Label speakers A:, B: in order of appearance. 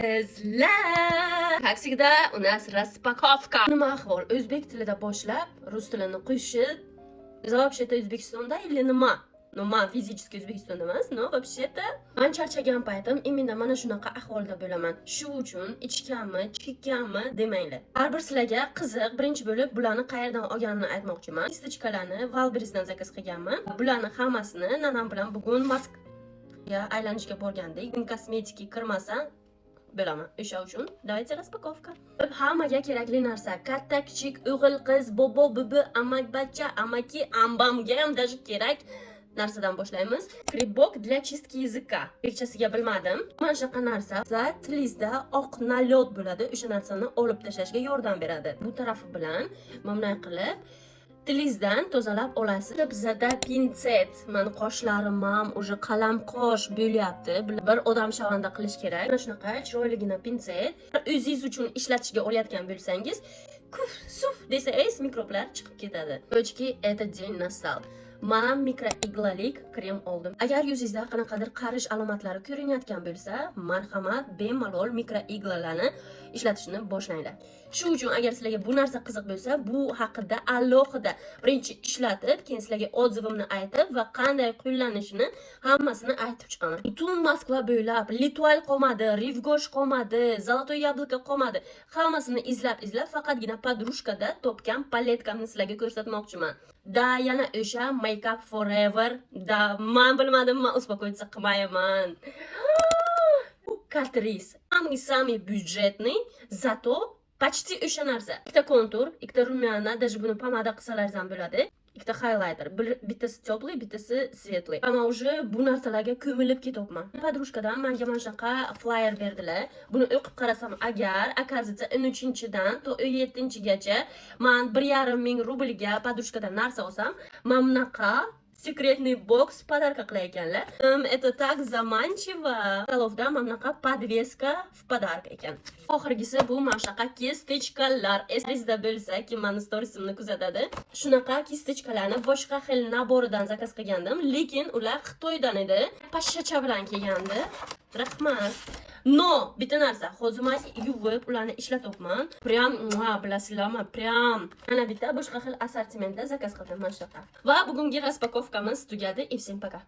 A: Qizlar! Как всегда, у нас распаковка. Nima ahvol? O'zbek tilida boshlab, rus tilini qo'shib, biz вообще-то O'zbekistonda или nima? Ну, man физически O'zbekistonda emas, но вообще-то man charchagan paytim именно mana shunaqa ahvolda bo'laman. Shu uchun ichganmi, chekkanmi demanglar. Har bir sizlarga qiziq, birinchi bo'lib bularni qayerdan olganimni aytmoqchiman. Кисточка larni Wildberriesdan заказ qilganman. Bularni hammasini nanam bilan bugun Moskvaga aylanishga borgandik. Kosmetika kirmasam bilaman. O'sha uchun давайте распаковка. Hammaga kerakli narsa. Katta, kichik, o'g'il, qiz, bobo, bubi, amakbacha, amaki, ambamga ham даже kerak narsadan boshlaymiz. Грибок для чистки языка. O'zbekchasiga bilmadim. Mana shunaqa narsa. Sizlar tilingizda oq налёт bo'ladi. O'sha narsani olib tashlashga yordam beradi. Bu tarafi bilan mana bunday qilib tilingizdan tozalab olasiz. Bizada pinset. Mani qoshlarim ham уже qalam qosh bo'lyapti. Bir odam shavanda qilish kerak. Mana shunaqa chiroyligina pinset. O'zingiz uchun ishlatishga olayotgan bo'lsangiz, kuf suf desangiz, mikroblar chiqib ketadi. Девочки, этот день настал. Man микроигла lik krem oldim. Agar yuzingizda qanaqadir qarish alomatlari ko'rinayotgan bo'lsa, marhamat, bemalol микроигла larni ishlatishni boshlanglar. Shu uchun agar sizlarga bu narsa qiziq bo'lsa, bu haqida alohida birinchi ishlatib, keyin sizlarga отзыв imni aytib va qanday qo'llanishini hammasini aytib chiqaman. Butun Moskva bo'ylab L'Etoile qolmadi, Rive Gauche qolmadi, Золотое яблоко qolmadi. Hammasini izlab-izlab faqatgina Подружка da topgan палетка mni sizlarga ko'rsatmoqchiman. Да, yana o'sha Make Up Forever. Да, man bilmadim, man успокоиться qilmayman. Catrice. Самый самый бюджетный, зато почти o'sha narsa. Ikkita kontur, ikkita румяна, даже buni pomada qilsalaringiz ham bo'ladi. Ikkita highlighter. Bittasi теплый, bittasi светлый. Man уже bu narsalarga ko'milib ketyapman. Подружка dan menga mana shunaqa flyer berdilar. Buni o'qib qarasam agar, оказывается, 13-dan to 17-gacha man 1,5 ming rublga Подружка dan narsa olsam, mana bunaqa секретный бокс подарка qilar ekanlar. Это так заманчиво. Kalovda mana bunaqa подвеска в подарок ekan. Oxirgisi bu mana shunaqa кисточка lar. Esingizda bo'lsa, kim mani storiesimni kuzatadi. Shunaqa кисточка larni boshqa xil набор idan заказ qilgandim, lekin ular Xitoydan edi. Pashshacha bilan kelgandi. Rahmat. Но, bitta narsa, hozir man yuvib ularni ishlatyapman. Прям, mua, bilasizlarmi? Прям. Mana bitta boshqa xil assortimentda заказ qildim mana shunaqa. Va bugungi распаковка miz tugadi. И всем пока.